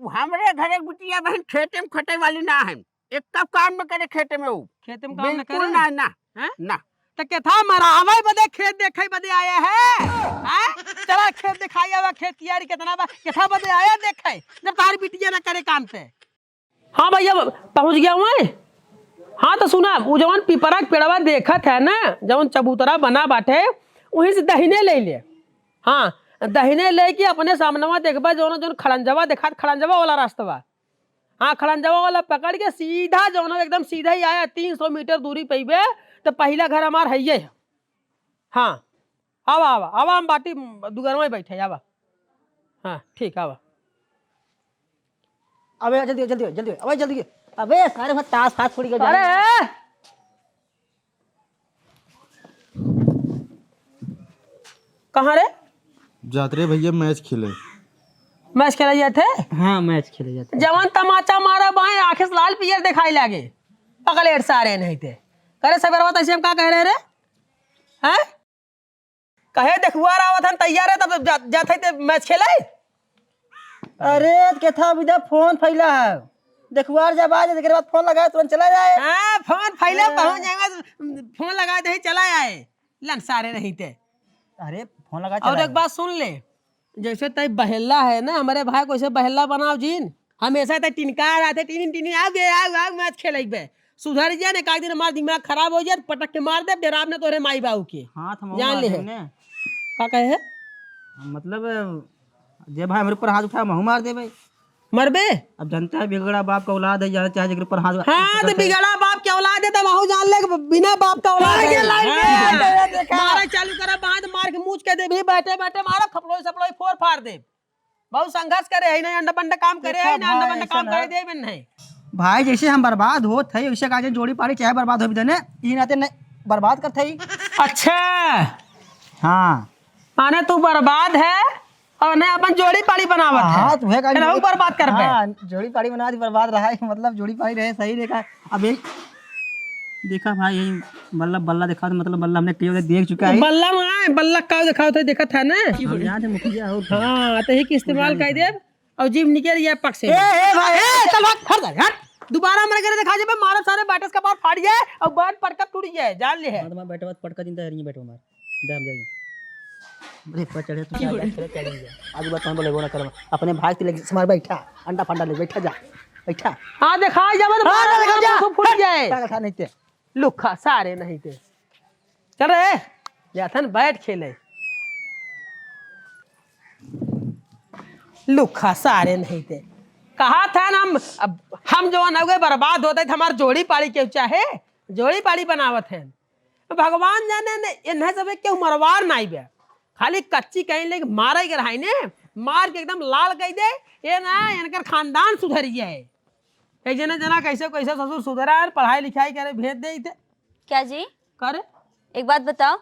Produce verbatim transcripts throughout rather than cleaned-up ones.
हमरे घरे बिटिया बहिन खेते में खटे वाली ना है, एक काम न करे खेते में वो। खेते में काम न बिल्कुल करे? ना, ना। हैं? ना। त केथा मरावे बदे खेत देखे बदे आया है? हैं? चला खेत दिखाई आवा, खेत कियारी केतना बा, केथा बदे आया देखे, जब तोहार बिटिया ना करे काम ते। हाँ भैया, पहुँच गया हूँ मैं। हाँ, तो सुना, वो जवन पिपरा के पेड़वा देखत है ना, जवन चबूतरा बना बाटे, वहीं से दहिने ले ले। हाँ, दहिने लेके अपने सामनवा देखबा, जवन, जवन खड़ंजवा देखात, खड़ंजवा वाला रास्तवा। हाँ, खड़ंजवा वाला पकड़ के सीधा जवन, एकदम सीधा ही आया, तीन सौ मीटर दूरी पइबे, तो पहिला घर हमार हइये है। हाँ, आवा, आवा, आवा, हम बाटी दुगरवा में बैठे, आवा। हाँ, ठीक, आवा। अबे, जल्दी, जल्दी, जल्दी, अबे, जल्दी। अबे, सारे में तास फास फूट गया। अरे! कहाँ रे? जात रे भैया, मैच खेले। मैच खेले जात है? हाँ, मैच खेले जात है। जवन तमाचा मारा बाएं, आँखें से लाल पियर दिखाई लागे। पकड़े सारे नहीं थे। करे सबेरवा तैसे हम का कह रहे रे? हैं? कहे देखुआर आवत हन, तैयार है, तब जा-, जात है ते मैच खेले। अरे, केथा अभी तक फोन फैला है। देखुआर जब आ जाए, तेकरे बाद फोन लगाए, तुरंत चला जाए। हाँ, फोन फैला, हाँ। पहुँच जाएगा, फोन लगा दे, चला आए। लन सारे नहीं ते। अरे, फोन लगा, और चला एक जाए। बात सुन ले, जैसे तई बहेला है ना, हमरे भाई को ऐसे बहेला बनाओ जिन। हमेशा त टिनकार आते, टिनिन, टिनिन, आउ बे, आउ, आउ, मैच खेलइबे। सुधर जा ने, काहे दिन हमार दिमाग खराब हो जाए, पटक के मार दे, डेराब ने तोरे माई बाऊ के। हाथ में जान मार ले देब है। ने। का कहे है? मतलब, जे भाई हमरे ऊपर हाथ उठाए, महू मार देबे। मरबे? अब जनता है, बिगड़ा बाप का औलाद है, जाने चाहे जेकरे ऊपर हाथ हाँ, तो उठाए। बिगड़ा बाप के औलाद है, तो महू जान ले, बिना बाप का औलाद आ, है। ये लाइन में हाँ। आ गया, देखा। मारा चालू करा, बांध मार के मूछ के देबी, बैठे, बैठे मारा, खपलोई, सपलोई फोर फार दे। बहुत संघर्ष करे है, नहीं अंडा बंडा काम करे देखा है, ना अंडा भाई, बंडा ऐसा काम ना। करे दे बिन नहीं। भाई, जैसे हम बर्बाद होत है, वैसे का जे जोड़ी पाड़ी चाहे बर्बाद हो भी देने, ई नाते नहीं बर्बाद करत है। अच्छा। हाँ। माने तू बर्बाद है और नहीं अपन जोड़ी पाड़ी बनावत है। हाँ, तो है का केनाहू जोड़ी बर्बाद करबे। हाँ, जोड़ी पाड़ी बना दी, बर्बाद रहा है, मतलब जोड़ी पाड़ी रहे, सही रहे का। अब यही देखा भाई, यही बल्ला, बल्ला देखा, मतलब बल्ला हमने टीवी में देख चुका है। बल्ला वहाँ है, बल्ला का देखा होता है, देखा था ना? हम यहाँ थे मुखिया हो। हाँ, तो ही के इस्तेमाल कर दे। और जीभ निकल गया पक से। ए, ए, भाई, ए, चल भाग, हट जा, हट। दोबारा मेरे घर देखा जब मारा सारे बैटस का बार फाड़ जाए और बैट पटका टूट जाए, जान ले है। मार, मार, बैट, बैट, पटका जिंदा है, नहीं बैट मार। जा, हम जाइए। अरे, पर चढ़े, तू क्या बात करे, क्या नहीं है? आज बात हम बोले, वो ना कर, अपने भाई के लेके से मार बैठा, अंडा फंडा ले बैठा जा, बैठा। हाँ, देखा, जब हाँ, मारा, देखा, जा। फूट जाए। पागल था नहीं ते। लुखा सारे नहीं थे। चल रे, जाथन बैट खेले। लुखा सारे नहीं थे। कहा था ना हम, अब हम जवन हो गए बर्बाद होते थे, हमार जोड़ी पाड़ी केहू चाहे, जोड़ी पाड़ी बनावत हैं। भगवान जाने ने, इन्हें सब केहू मरवार नहीं बे। खाली कच्ची कहीं लेके मारे के रहाई ने, मार के एकदम लाल कह दे, ये ना, इनकर खानदान सुधर जाए। एक जने जना कैसे, कैसे ससुर सुधरा है, पढ़ाई लिखाई करे, भेज दे इते। क्या जी? का रे? एक बात बताओ,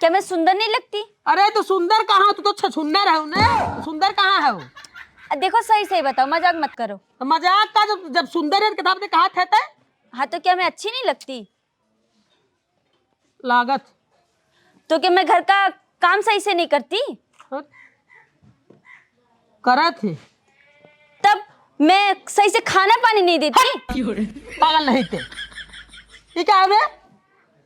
क्या मैं सुंदर नहीं लगती? अरे, तू सुंदर कहाँ, तू तो छछुन्नर है ने, सुंदर कहाँ है वो? अ, देखो, सही सही बताओ, मजाक मत करो। तो मजाक का, जब, जब सुंदर है, किताब ने कहा थे ते? हाँ, तो क्या मैं अच्छी नहीं लगती? लागत। तो क्या मैं घर का काम सही से नहीं करती? हाँ। करत है। तब मैं सही से खाना पानी नहीं देती? पागल नहीं ते। ये क्या है बे?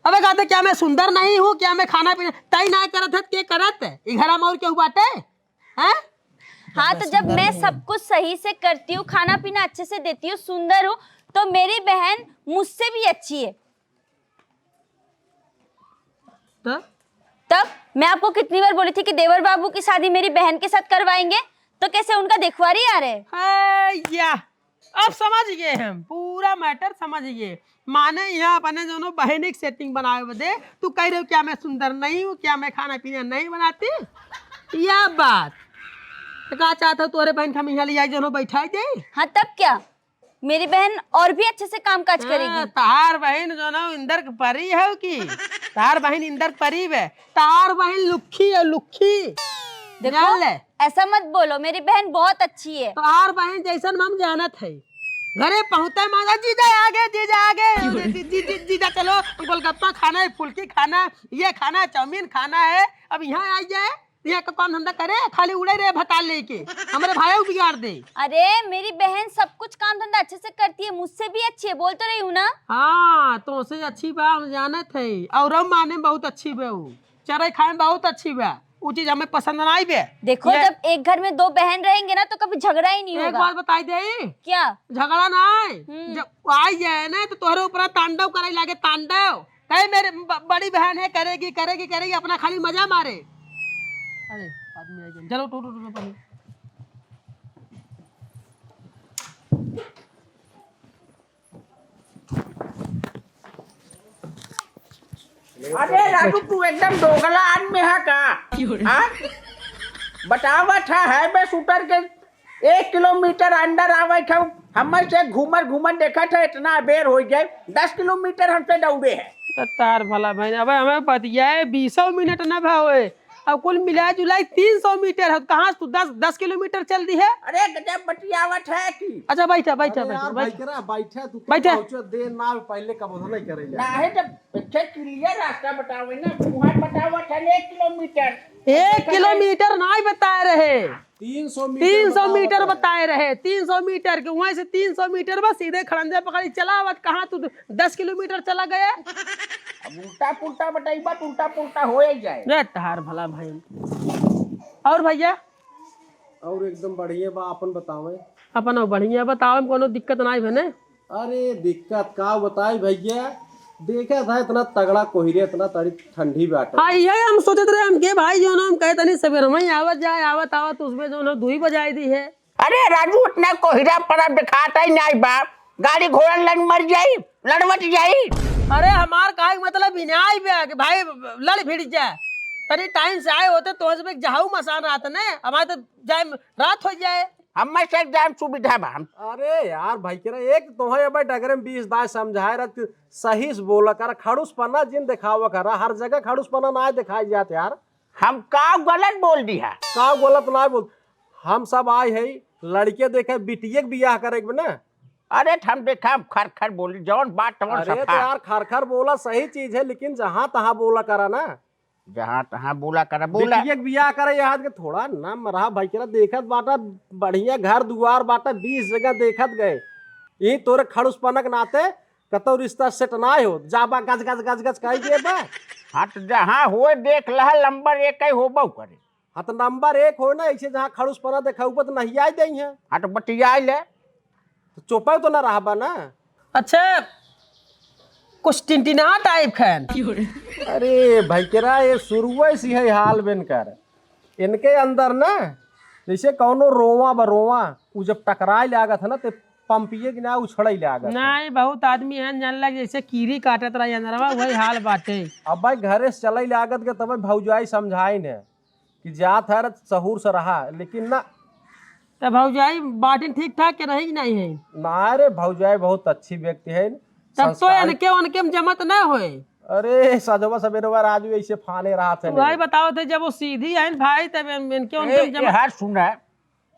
अबे कहते क्या मैं सुंदर नहीं हूँ, क्या मैं खाना पीना तय ना करत है, के करत है? ये घर में और केहू बाटे? हैं? हाँ, तो जब मैं सब कुछ सही से करती हूँ, खाना पीना अच्छे से देती हूँ, सुंदर हूँ, तो मेरी बहन मुझसे भी अच्छी है। तो? तब मैं आपको कितनी बार बोली थी कि देवर बाबू की शादी मेरी बहन के साथ करवाएंगे, तो कैसे उनका देखवारी आ रहे? है या, अब समझ गए हम, पूरा मैटर समझ गए। माने यहाँ अपने दोनों बहन एक सेटिंग बनावे बदे तू कह रहे हो, क्या मैं सुंदर नहीं हूँ, क्या मैं खाना पीना नहीं बनाती? यह बात तो का चाहता हूँ, तोरे बहन के हम यहाँ ले जाए, दोनों बैठा दे। हाँ, तब क्या, मेरी बहन और भी अच्छे से काम काज हाँ, करेगी। तार बहन जो ना इंदर के परी है कि तार बहन इंदर के परी है, तार बहन लुखी है, लुखी। देखो, जान ले। ऐसा मत बोलो, मेरी बहन बहुत अच्छी है। तार बहन जैसन हम जानत है, घरे पहुँचते मांगा, "जीजा आ गए, जीजा आ गए, जी, जी, जी, जीजा चलो, गोलगप्पा खाना है, फुल्की खाना है, ये खाना है, चाउमीन खाना है।" अब यहाँ आ जाए, ये का काम धंधा करे, खाली उड़े रहे भतार लेके, हमरे भाई बिगाड़ दे। अरे, मेरी बहन सब कुछ काम धंधा अच्छे से करती है, मुझसे भी अच्छी है, बोल तो रही हूँ ना। हाँ, तोसे अच्छी बा, हम जानत है, और हम माने बहुत अच्छी बा उ, चराई खाए में बहुत अच्छी बा, उ चीज हमें पसंद ना आई बे। देखो, ये जब एक घर में दो बहन रहेंगे ना, तो कभी झगड़ा ही नहीं एक होगा। बात बताई दे, क्या? झगड़ा ना आए, हम्म। जब आई जाए ना, तो तोहरे ऊपर तांडव करे लागे, तांडव। कहे मेरे ब-, बड़ी बहन है, करेगी, करेगी, करेगी, अपना खाली मजा मारे। अरे, आदमी आ गया। चलो, उठो, उठो, उठो, उठो। अरे राजू, तू एकदम दोगला आदमी है का? हाँ? बतावत है, है बे शूटर के एक किलोमीटर अंदर आवे थे, हमर से घूमर घूमर देखत है, इतना बेर हो गए, दस किलोमीटर हमसे दौड़े है। तो तार भला भाई, अब हमें बतियाए बीसों मिनट ना भावे, अब कुल मिला जुला तीन सौ मीटर है, कहाँ से तू दस, दस किलोमीटर चल दी है? अरे गजब बतियावत है कि। अच्छा, बैठा, बैठा, अरे बैठा, यार, बैठा। भाई करा, बैठा, तू तो बैठा। पहुँचो, देर ना हो, पहले कब नहीं करे यार। नहीं तो पीछे clear रास्ता बतावे ना, वहाँ बतावत है एक किलोमीटर। एक किलोमीटर ना ही बता रहे। तीन सौ मीटर तीन सौ बतावत मीटर है। बताए रहे, तीन सौ मीटर के, वहीं से तीन सौ मीटर बस सीधे खड़ंजा पकड़ी चला आवत, कहाँ तू दस किलोमीटर चला गया? अब उल्टा पुल्टा बताइबा तो उल्टा पुल्टा हो ही जाए। रे तहार भला भाई। और भैया? और एकदम बढ़िया बा, अपन बतावे। अपन और बढ़िया बतावे, कोनो दिक्कत ना है भने? अरे दिक्कत का बताई भैया, देखा था इतना तगड़ा कोहरे, इतना तड़ी ठंडी बाटे। हाँ, यही हम सोचत रहे, हम के भाई जो ना, हम कहे तनी सवेर में ही आवत जाए, आवत आवत उसमें जो ना दो ही बजाई दी है। अरे राजू, इतना कोहरा पड़ा दिखाता ही नहीं बाप, गाड़ी घोड़ा लड़ मर जाई, लड़वट जाई। अरे हमार कहे के मतलब इनाई बे कि भाई लड़ भिड़ जाए, तनी टाइम से आए होते तो हमें जहाऊ मसान रहत ने, हमारे तो जाए रात हो जाए। हमें से एकदम सुविधा बा। हम अरे यार भाई, कह रहा एक तो है भाई, डगरे में बीस दाय समझाए रहा कि सही से बोला कर, खड़ूस पना जिन दिखावा कर, हर जगह खड़ूस पना ना दिखाई जात यार। हम का गलत बोल दी है? का गलत ना बोल, हम सब आए है लड़के देखे, बिटिये के बियाह करे के बा ना। अरे हम देखा, हम खर खर बोली, जौन बात तवन अरे तो सफा। यार, खर खर बोला सही चीज है, लेकिन जहाँ तहाँ बोला करा ना। जहाँ तहाँ बोला करा, बोला। बिटिया के बियाह करे यहाँ के थोड़ा नम रहा भाई, केरा देखत बाटा, बढ़िया घर दुआर बाटा, बीस जगह देखत गए। यही तोरे खड़ूस पनक नाते कतौ रिश्ता सेट ना हो, जाबा गज गज गज गज कह दिए बा। हाँ, तो जहाँ होए देख लहा, नंबर एक ही होबो करे। हाँ, तो नंबर एक हो ना, ऐसे जहाँ खड़ूस पना देखाऊ बा, तो नहीं आए दे हैं। हाँ, तो बतियाए ले। तो चुपे तो ना रहबा ना। अच्छा, कुछ टिनटिना टाइप खैन। अरे भाई, केरा ये शुरुए से है हाल बेन कर। इनके अंदर ना, जैसे कौनो रोवा बा, रोवा, उ जब टकराए लागत है ना, तो पंपिए के ना उछड़े लागत है। नहीं, बहुत आदमी है, जान लग जैसे कीरी काटत रहा, अंदरवा वही हाल बाटे। अब भाई, घरे से चले लागत के तब भौजाई समझाइन है कि जात हर सहूर से रहा, लेकिन ना। तो भौजाई बाटिन ठीक ठाक के रही कि नहीं है? ना रे, भौजाई बहुत अच्छी व्यक्ति है, तब तो संस्कारी। इनके उनके में जमत ना होए। अरे सजवा सबेरवा राजू ऐसे फाने रहा थे तो भाई नहीं। बताओ थे, जब वो सीधी है भाई, तब इन-, इनके उनके ए, में जमत। हर सुना,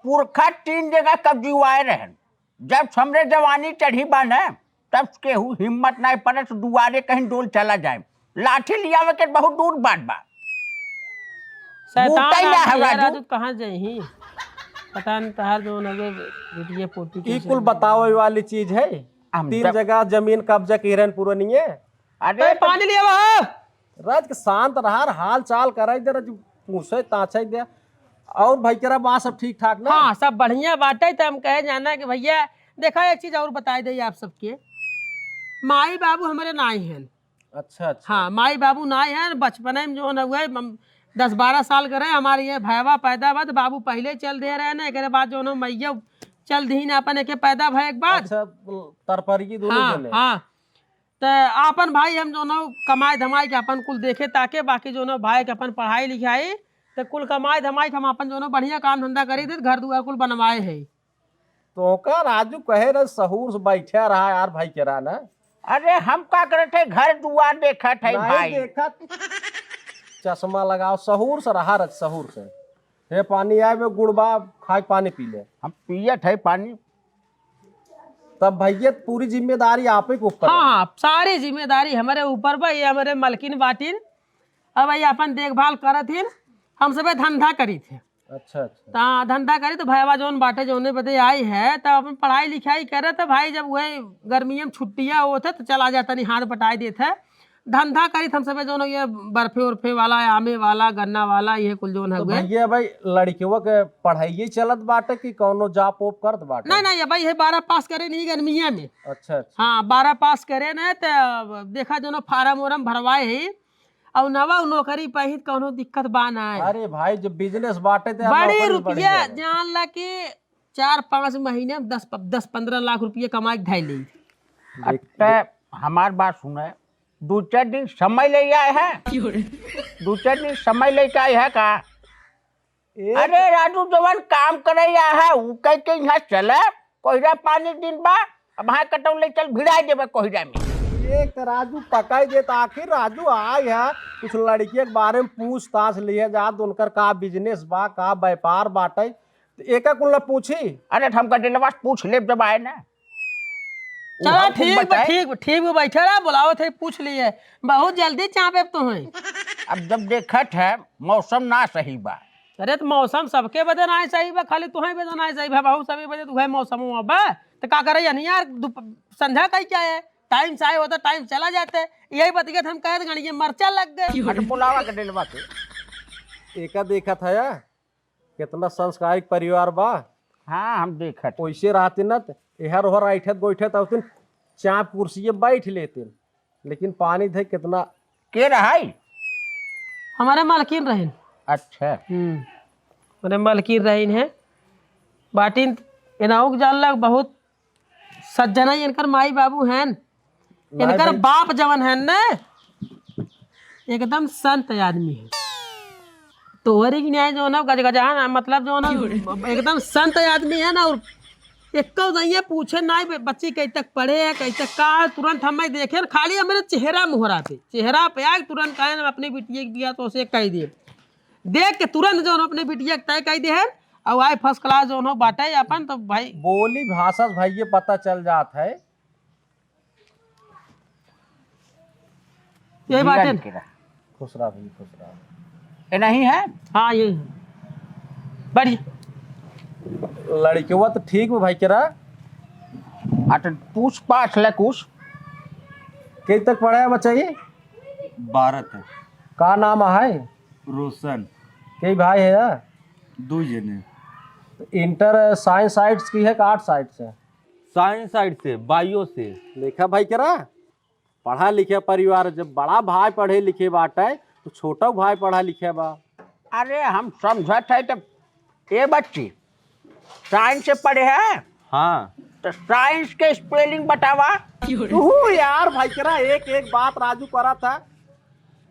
पुरखा तीन जगह कब्जिवाए रहन, जब हमरे जवानी चढ़ी बा न, तब केहू हिम्मत नाहीं पड़त दुआरे कहीं डोल चला जाए। लाठी लियावे के बहुत दूर बात बा। शैतान बूटा ही ना आदमी हवा है, दू। राजू कहाँ जाइही? पता नहीं तहार जौन हवे बिटिया पोती ई कैसे कुल बने। बतावे वाली चीज है। हम तीन जब जगह जमीन कब्जा की हिरन पुरनिये। अरे अरे तो पानी लियावा हो। राज के शांत रहा, हाल चाल कराई दे, राज पूछे ताछे दे। और भाई केरा बा सब ठीक ठाक ना? हाँ, सब बढ़िया बाटे। तो हम कहे जाना कि भैया देखा, एक चीज और बताई दे आप सबके, माई बाबू हमारे नाई हैं। अच्छा, अच्छा। हाँ, माई बाबू नाई हैं। बचपने में जौन हुए, हम दस बारह साल के रहे, हमारे ये भैया पैदा बा, तो बाबू पहले चल दे रहे ना, एकरे बाद जौन मैया चल दी ना अपन एके पैदा भए के बाद। अच्छा, तरपरिकी दोनों हाँ, जने। हाँ। त आपन भाई हम जौन कमाए धमाए के अपन कुल देखे ताके, बाकी जौन भाई के अपन पढ़ाई लिखाई, त कुल कमाए धमाए के हम अपन जौन बढ़िया काम धंधा करी दे, घर दुआर कुल बनवाए है। तो का राजू कहे रहे सहूर से बैठा रहा यार भाई केरा ना। अरे हम का करत है, घर दुआर देखत है नहीं भाई। देखत। चश्मा लगाओ, सहूर से रहा रज, सहूर से। हे पानी आए बे गुड़बा, खाए पानी पी ले। हम पियत है पानी। तब भैया पूरी जिम्मेदारी आप ही के ऊपर हाँ, है। हाँ, सारी जिम्मेदारी हमारे ऊपर बा, ये हमारे मलकिन बाटिन। अब ये अपन देखभाल करत हिन, हम सबे धंधा करी थे। अच्छा, अच्छा। ता धंधा करी तो भैया जौन बाटे जौने बदे आई है, तब अपन पढ़ाई लिखाई करे तो भाई जब वही गर्मियों में छुट्टियाँ होत है तो चला जाता नहीं, हाथ बटाई देत है। धंधा करी हम सबे जौन ये बर्फे उर्फे वाला, आमे वाला, गन्ना वाला, ये कुल जौन तो हउए। भैया भाई लड़कवा के पढ़ाई चलत बाटे कि कौनो जॉब वॉब करत बाटे? नहीं, नहीं, ये भाई ये बारह पास करे नहीं गर्मिया में। अच्छा, अच्छा। हाँ, बारह पास करे ना तो देखा जौन फार्म वार्म भरवाए है और नवा नौकरी पाई तो कौनो दिक्कत बा ना। अरे भाई जब बिजनेस बाटे तो बड़ी नौकरी बढ़ रुपया जाएगा। जान ला कि चार पाँच महीने में दस प-, दस पन्द्रह लाख रुपया कमाई के धै ली। देख, अरे हमार बात सुने, दो चार दिन समय ले आए हैं। क्यों रे? दो चार दिन समय लेके आए हैं का? एक अरे राजू जवन काम करे आए हैं, उ कह के यहाँ चले, कोहरा पानी दिन बा, अब हाँ कटौन ले चल भिड़ाई देबे कोहरा में। एक तो राजू पकाई देत, आखिर राजू आए है, कुछ लड़किया के बारे में पूछताछ लिए जात, उनकर का बिजनेस बा, का व्यापार बाटे, तो एका कुल न पूछी। अरे तो हमका डेलवा से पूछ लेब जब आए ना। चला, ठीक बा, ठीक बा, ठीक बा, बैठे रहा, बुलावत है, पूछ लिए। बहुत जल्दी चापे तो हैं। अब जब देखत है, मौसम ना सही बा। अरे, तो मौसम सबके बदे ना सही बा, खाली तुहैं बदे ना सही बा, बहुत सभी बदे तो वह मौसम हुआ बा। तो का करे, यानी यार, दुप-, संध्या कही क्या है, टाइम से आए होता, टाइम चला जाते। यही बतिया हम कहे, तो गणिये मरचा लग गए। अरे, बुलावा के डेलवा के। एका देखत है, कितना संस्कारिक परिवार बा। हाँ, हम देखत। ओइसे रहतिन न त एहर ओहर ऐठत गोइठत अउतिन, चाप कुर्सी बैठ लेतिन, लेकिन पानी धइ कितना। के रहइ? हमारे मालकिन रहिन। अच्छा। हम्म, हमारे मालकिन रहिन है। बाटिन एनाउक जान लग बहुत सज्जन है इनकर माई बाबू हैं। इनकर बाप जवन है न, एकदम संत आदमी है। तोहरी के न्याय जो ना गजगजान, मतलब जो ना, एकदम संत आदमी है ना। और एको नहीं पूछे ना, बच्ची कहीं तक पढ़े है, कहीं तक का है, तुरंत हमें देखे न, खाली हमारे चेहरा मोहरा पे, चेहरा पे आए तुरंत कहे ना, अपने बिटिया के बिया तो उसे कह दे, देख के तुरंत जो अपने बिटिया के तय कह दे है। और आए फर्स्ट क्लास जो हो बाटे अपन तो भाई। बोली भाषा से भाई ये पता चल जात है। यही बात है। खुश रहा भाई, खुश रहा। ये नहीं है? हाँ, यही है। बढ़िया। लड़कवा तो ठीक बा भाई केरा। हाँ, तो पूछ पाछ ले कुछ। कई तक पढ़ा है बच्चा ये? बारह तक। का नाम है? रोशन। कई भाई है यार? दो जने। इंटर साइंस साइड से की है कि आर्ट साइड से? साइंस साइड से, बायो से। देखा भाई केरा, पढ़ा लिखे परिवार, जब बड़ा भाई पढ़े लिखे बाटे, तो छोटा भाई पढ़ा लिखे बा। अरे, हम समझत है तो, ए बच्ची, साइंस से पढ़े है? हाँ। तो साइंस के स्पेलिंग बतावा। तू यार भाई केरा एक एक बात राजू करा था।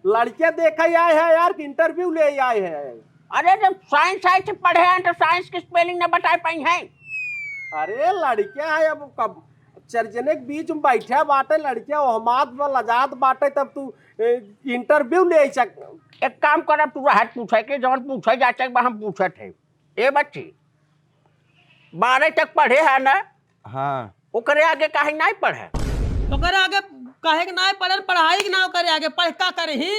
लड़के देखे आए हैं यार, कि इंटरव्यू ले आए हैं। अरे, जब साइंस साइंस से पढ़े हैं, तो साइंस के स्पेलिंग ना बताए पाई हैं। अरे, लड़के हैं, अब कब चर जने के बीच में बैठे बाटे, लड़के ओहमात में लजात बाटे, तब तू, ए, इंटरव्यू ले सक। एक काम कर, अब तू रहत पूछे के, जवन पूछे जाते बा, हम पूछत है। ए बच्ची, बारह तक पढ़े है ना? हाँ। ओकरे आगे काहे नाई पढ़े? ओकरे आगे काहे के नाई पढ़े? पढ़ाई के ना ओकरे आगे, पढ़ का करही?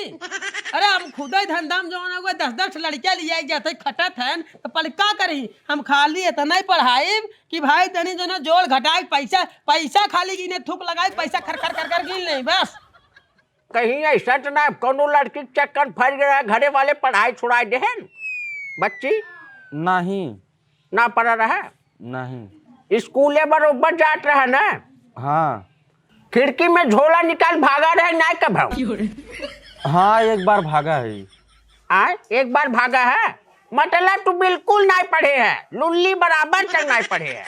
अरे, हम खुदे धंधा में जौन है, दस दस लड़कियां लिया जाते खटत हैं, तो पढ़ का करही? हम खाली इतना ही पढ़ाई कि भाई तनी जो ना जोड़ घटाए पैसा, पैसा खाली गिने थूक लगाए, पैसा खर खर खर खर गिन नहीं बस। कहीं ऐसा तो ना कोनो लड़की के चक्कर फंस गया, घरे वाले पढ़ाई छुड़ाए देहन? बच्ची? नहीं। ना पढ़ा रहा? नहीं। स्कूले बरोबर जात रहा ना? हाँ। खिड़की में झोला निकाल भागा रहे ना कब? हाँ, एक बार भागा है। आय, एक बार भागा है? मतलब तू बिल्कुल नहीं पढ़े है, लुल्ली बराबर तक नहीं पढ़े है।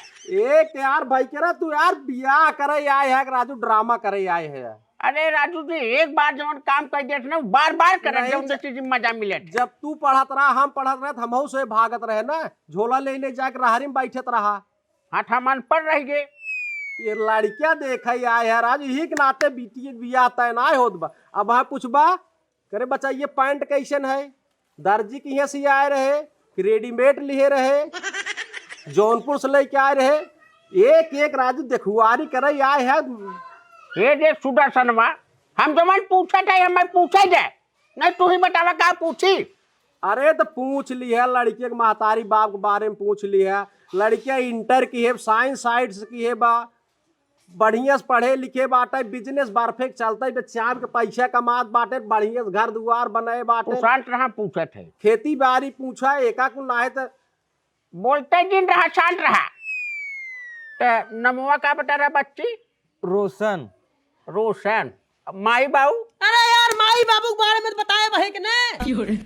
एक यार भाई केरा, तू यार बियाह करे आए है कि राजू ड्रामा करे आए है? अरे राजू जी, एक बार जवन काम कर देत ना, बार बार करत नहीं, जवन ज-, चीज में मजा मिलत। जब तू पढ़त रहा, हम पढ़त रहे, तो हमहू से भागत रहे ना, झोला ले ले जाके रहरी में बैठत रहा। हाँ, हम अनपढ़ रह गए। ये लड़कियां देखे आए है राजू, यही के नाते बीती बियाह तय ना होत बा। अब हाँ पूछबा, करे बच्चा, ये पैंट कैसन है? दर्जी के यहाँ से आए रहे कि रेडीमेड लिए रहे, जौनपुर से लेके आए रहे? एक एक राजू देखुआरी करे आए है। ये देख सुदर्शनवा, हम जवन पूछत है, हमें पूछे दे, नहीं तू ही बतावा का पूछी। अरे तो पूछ लिहे, लड़के के महतारी बाप के बारे में पूछ लिहे। लड़के इंटर किहे, साइंस साइड से किहे बा, बढ़िया से पढ़े लिखे बाटे, बिजनेस परफेक्ट चलते बे, चाप के पैसा कमात बाटे, बढ़िया से घर दुआर बनाए बाटे। तू शांत रहा, पूछत है। खेती बाड़ी पूछा, एका कुल नाहे त बोलते दिन रहा, शांत रहा। त नमवा का बता रहा बच्ची? रोशन। रोशन। माई बाऊ? अरे यार, माई बाबू के बारे में तो बताए बहे के ने।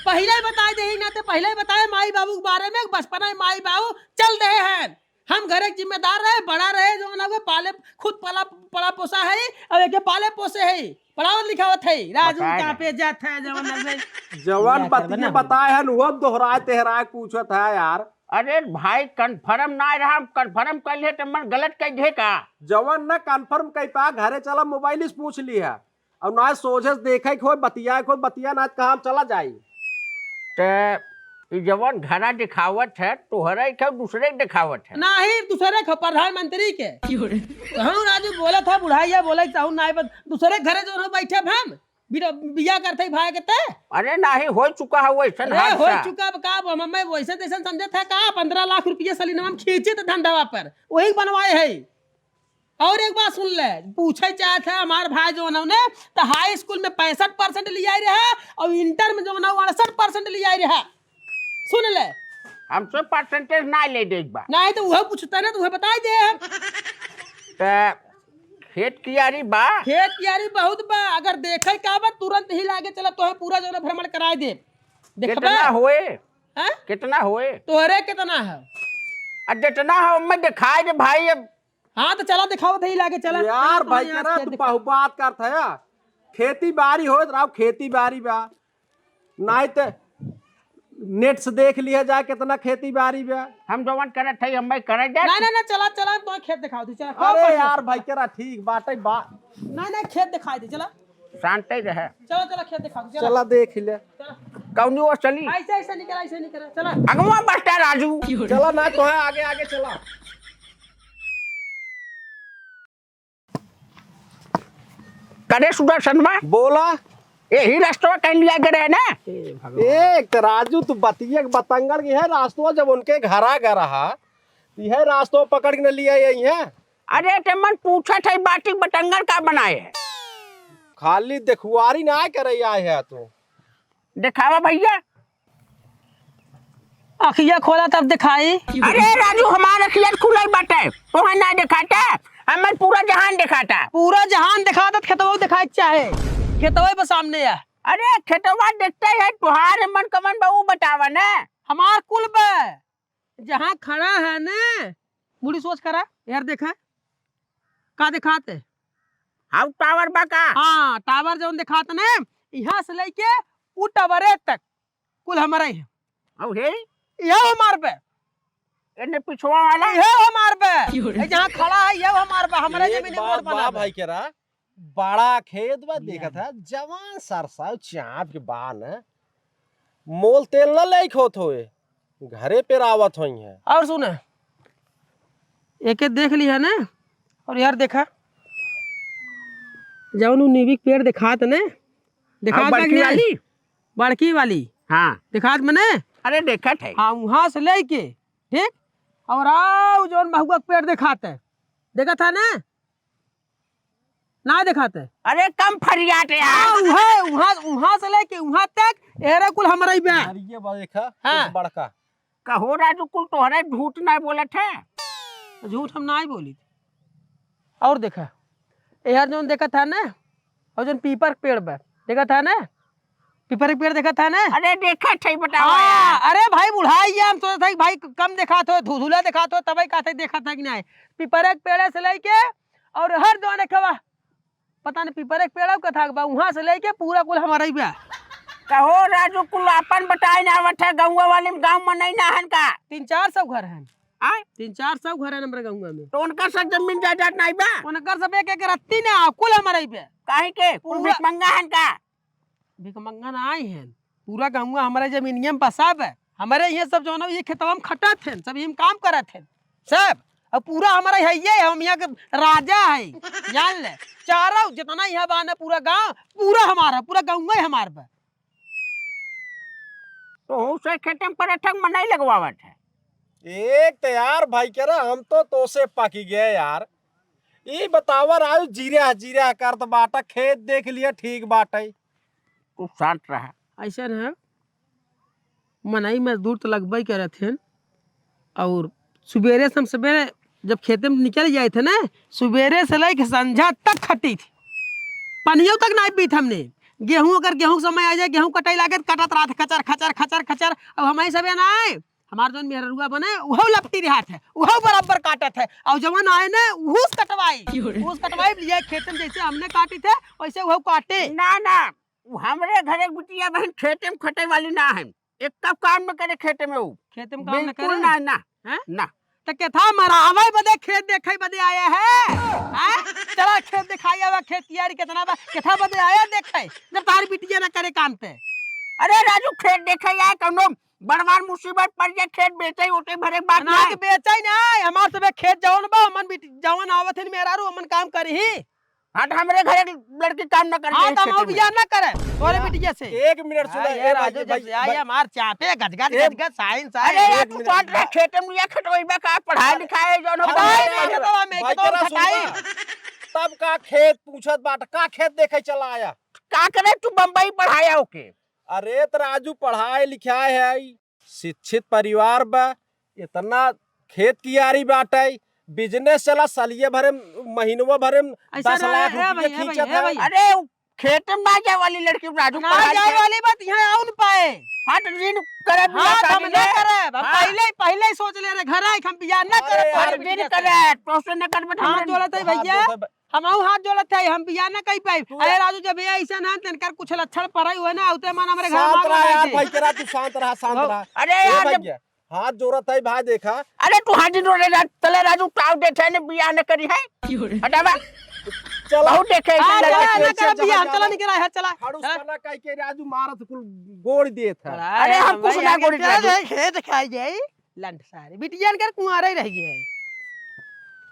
पहिले बताए देही ना, ते पहिले बताए माई बाबू के बारे में। बचपना में माई बाबू चल रहे हैं, हम घरे के जिम्मेदार रहे, बड़ा रहे, जौन हवे पाले, खुद पला, पला पोसा है, और एके पाले पोसे है, पढ़ावत लिखावत है। राजू बताए कहाँ नहीं। पे जात है, जौन हवे। जवन बिया करबे बतिया ना। बताए हन, वो दोहराए तेहराए पूछत है यार। अरे भाई, कन्फर्म ना रहा, कन्फर्म कर ले तो मन गलत कह दे का? जवन ना कन्फर्म कह पा, घरे चला, मोबाइल से पूछ ली है। अब ना सोझे से देखे के होय, बतियाए के होय, बतिया ना कहा हम चला जाई। ते ई जवन घरा दिखावत है, तोहरे के दूसरे के दिखावत है? नाही, दूसरे के, प्रधानमंत्री के। क्यों रे? कहूँ राजू बोलत है, बुढ़ाइया बोले, चाहू ना, दूसरे के घरे जो हो बैठे हम, बिया करते भाई के ते। अरे नाही, हो चुका है वैसन अरे, हो हादसा। चुका अब का, अब हम, मैं वैसे जैसन समझे था का, पन्द्रह लाख रुपया सलीनवा में खींचे थे धंधावा पर, वही बनवाए है। और एक बात सुन ले, पूछे चाहत है हमार भाई जौन हौ ने, तो हाई स्कूल में पैंसठ परसेंट लियाई रहा और इंटर में जौन हौ अड़सठ परसेंट लियाई रहा। सुन ले। हमसे परसेंटेज ना ले दे एक बार। नहीं तो वह पूछता ना, तो वह बताई दे हम। तो खेत कियारी बा? खेत कियारी बहुत बा, अगर देखे का बा तुरंत ही लागे चला, तोहे पूरा जौन भ्रमण कराए दे। देखबे? कितना होए? हैं? कितना होए? तोहरे कितना है? आ जितना हो मैं दिखाए दे भाई, अब हाँ, तो चला दिखावत है, लागे चला। यार, चला, भाई, तोहरे करा आज तू खेत पहु बात करत है। खेती बाड़ी होत रहो, खेती बाड़ी बा। नाहीं ते नेट से देख लिया जाए कितना खेती बाड़ी बा। हम जवन करत है, हम भाई करे जाए। ना, ना, ना, चला, चला, तो खेत दिखाओ तू, चला। अरे यार, भाई, करा ठीक बाटे बा। ना, ना, खेत दिखाई दे, चला। शांत ही रहे। चला, चला, खेत दिखाओ तू, चला। चला, देख ले। चला। कौनी ओर चली? ऐसे, ऐसे निकल, ऐसे निकल, चला। अगवा बस्ता राजू। चला ना, तो है, आगे, आगे चला। करे सुदर्शनमा? बोला। यही रस्तवा कहीं लिया के रहे ना? एक तो राजू, तू बतिया के बतंगड़ की है, रास्तवा जब उनके घरा गए रहा, यह रास्तवा पकड़ के न लिया यही है। अरे, ते मन पूछत है, बाटी बतंगड़ का बनाए है? खाली देखुआरी ना करे आए है तू। दिखावा भैया। अखिया खोला तब दिखाई। अरे राजू, हमार अखिया खुलल बाटे, तोहे ना दिखाता, हमें पूरा जहान दिखाता। पूरा जहान दिखाता, खेतवा दिखाए के चाहे, खेतवा बस सामने है। अरे खेतवा देखते है, तोहार मन कमन बा, ऊ बतावा ना। हमार कुल बा, जहाँ खड़ा है ना, मुड़ी सोच करा, यार देखा, का दिखात है? हाउ टावर बा का? हाँ, टावर जौन दिखात ना, यहाँ से लेके ऊ टावरे तक कुल हमारा ही है। हाउ हे? यह हमार बे। एने पिछवा वाला? यह हमार बे। क्यों रे? ए, जहाँ खड़ा है, यह हमार बे। हमारे एक जमीन में बात रोड बा बना बे। भाई केरा, बड़ा खेत बा, या देखत ना। है, जवान सरसों चाप के बान है। मोल तेल ना लेके होत होए, घरे पे रावत होई है। और सुन, एके देख लिहा ना, और यार देखा, जौन उ नीबी के पेड़ देखात ने, देखात हाँ, बा कि बड़की नहीं? वाली? बड़की वाली। हाँ। देखात मने? अरे देखत है। हाँ, वहाँ से लेके, ठीक? और आओ जौन महुआ के पेड़ देखात है, देखत है ना? ना देखात है। अरे कम फरियात है यार। हाँ, उहे, वहाँ, वहाँ से लेके वहाँ तक एरे कुल हमरा ही बा। अरे ये बा देखा, हाँ। एक बड़का। कहो राजू, कुल तोहरे झूठ ना बोलत है। झूठ हम ना ही बोली। और देखा, यार जौन देखत है ना, और जौन पीपर के पेड़ बा, देखत है ना, पीपर के पेड़ देखत है ना? अरे देखत है, बतावा हाँ, यार। अरे भाई बुढ़ाई गया, हम सोचत है कि भाई कम देखात हो, धुधुला देखात हो, तबे कहते देखत है कि नहीं। पीपर के पेड़ से लेके और हर जौन एक हवा, पता नहीं पीपर के पेड़ का था बा, वहाँ से लेके पूरा कुल हमारा ही बा। कहो राजू, कुल आपन बताए ना आवत है, गौवा वाले में गाँव में नहीं ना हन का? तीन चार सौ घर हैं। आय? तीन चार सौ घर है हमरे गौवा में। तो उनका सब जमीन जायदाद नहीं बा? उनकर सब एक एक रत्ती ना, कुल हमारा ही बा। काहे के? कुल पूरा भिखमंगा हन का? भिखमंगा ना आए हैं, पूरा गौवा हमारे जमीनिया में बसा बा। हमारे ये सब जौन है, ये खेतवा में खटत हैं, सब यही में काम करत हैं सब। अब पूरा हमारा है ये, हम यहाँ के राजा है, जान ले। चारों जितना यहाँ बा ना, पूरा गाँव, पूरा हमारा, पूरा गौवा ही हमार बा। तो हूँ से खेते में परे ठक मनई लगवावत है। एक तो यार भाई कह रहा, हम तो तोसे पकी गए यार। ई बतावा राजू, जीरा जीरा करत बाटा, खेत देख लिया ठीक बाटे। तू शांत रहा। ऐसा ना, मनई मजदूर तो लगबे करत हैं, और सुबेरे से हम सुबेरे जब खेते में निकल जाए थे ना, सुबेरे से लेके संझा तक खटी थी, पनियों तक नहीं पीत हमने। गेहूं, अगर गेहूं के समय आ जाए, गेहूं कटाई लागे तो कटत रहत, खचर खचर खचर खचर। अब हमारे सबे ना आए, हमार जौन मेहररुआ बने, उहो लपटी रहत है, उहो बराबर काटत है, और जवन आए ना, उहुस कटवाई, उहुस कटवाई, ये खेत में जैसे हमने काटी थे, वैसे उहो काटे। ना, ना, उ हमरे घरे बिटिया बहन खेते में खटे वाली ना है, एक तब काम न करे खेते में उ। खेते में काम न बिल्कुल करे? ना, ना। हैं? ना। त केथा मरावे बदे खेत देखे बदे आया है? हैं? चला खेत दिखाई आवा, खेत कियारी कितना बा, केथा बदे आया देखे, जब तार बिटिया ना करे काम ते। अरे राजू, खेत देखे आए, कौनो बड़वार मुसीबत पड़ जाए, खेत बेचे ओटे भरे के बात अनाज ना। बेचे ना, हमार सबे खेत जवन बा, हमन बिट-, जवन आवत है मेहरारू, हमन काम करी ही। हाँ, तो हमरे घरे लड़की काम ना करे हाँ, तो हम बियाह ना करे, तोरे बिटिया से। एक मिनट सुना, हाँ, ए ये भाई, राजू, ए भाई, जब से आया, भाई। मार चापे, गजगज, ए, गजगज, साइन, साइन। अरे यार, एक तू मिनट। कौन रहे खेते में या खटोई में का पढ़ाई लिखाई, जौन हो अरे, पढ़ाई अरे, लिखाई। अरे, तो हम भाई, एकदम तेरा सुन खटाई। ना। तब का खेत पूछत बाट, का खेत देखे चला आया? का करे तू बम्बई पढ़ाया ओके? अरे, त राजू पढ़ाए लिखाए है, शिक्षित परिवार बा, इतना खेत कियारी बाटे, बिजनेस चला, सलिये भरे, महीनवा भरे ऐसा दस ना, लाख ए रुपया भाई, ए भाई, खींचत ए है। भाई। अरे, उ खेत में ना जाए वाली लड़की राजू ना पढ़ाई जाए के। वाली बात यहाँ आउन पाए। हाँ, तो ऋण करे हाँ, बिना तो हम शादी ना में। करब। हम हाँ। पहले ही, पहले ही सोच ले रहे, घर आए, हम बियाह ना अरे करब, यार, तोहरे ऋण बिटिया से। करे, तो से न करबे, तो हाथ हमरे जोड़त है हाथ भैया, जोड़त है। हमहू हाथ जोड़त है, हम बियाह ना कही पाई। तू अरे राजू, जब ये ऐसा ना, तनकर कुछ लक्षण पड़े हुए ना, उते मन हमरे घर शांत मार रहा यार, लगे। भाई करा, तू शांत रहा, शांत रहा। अरे ए यार, जब भैया, हाथ जोड़त है भाई, देखा। अरे तू हाथ जोड़े रा-, तले राजू, ताव देखे ने बियाह न करी है। क्यों रे? हटावा। चला। बहुत देखे हाँ, इधर चला, लड़के। ना चला, बियाह, चला, निकला है, चला। खड़ूस चला। पना कह के राजू मारत कुल गोड़ देत है। अरे, अरे, हम कुछ भाई, ना आगे गोड़ चला देत। जाए, खेत खाई जाई। लंड सारे। बिटिया इनकर कुंवारे रह गए।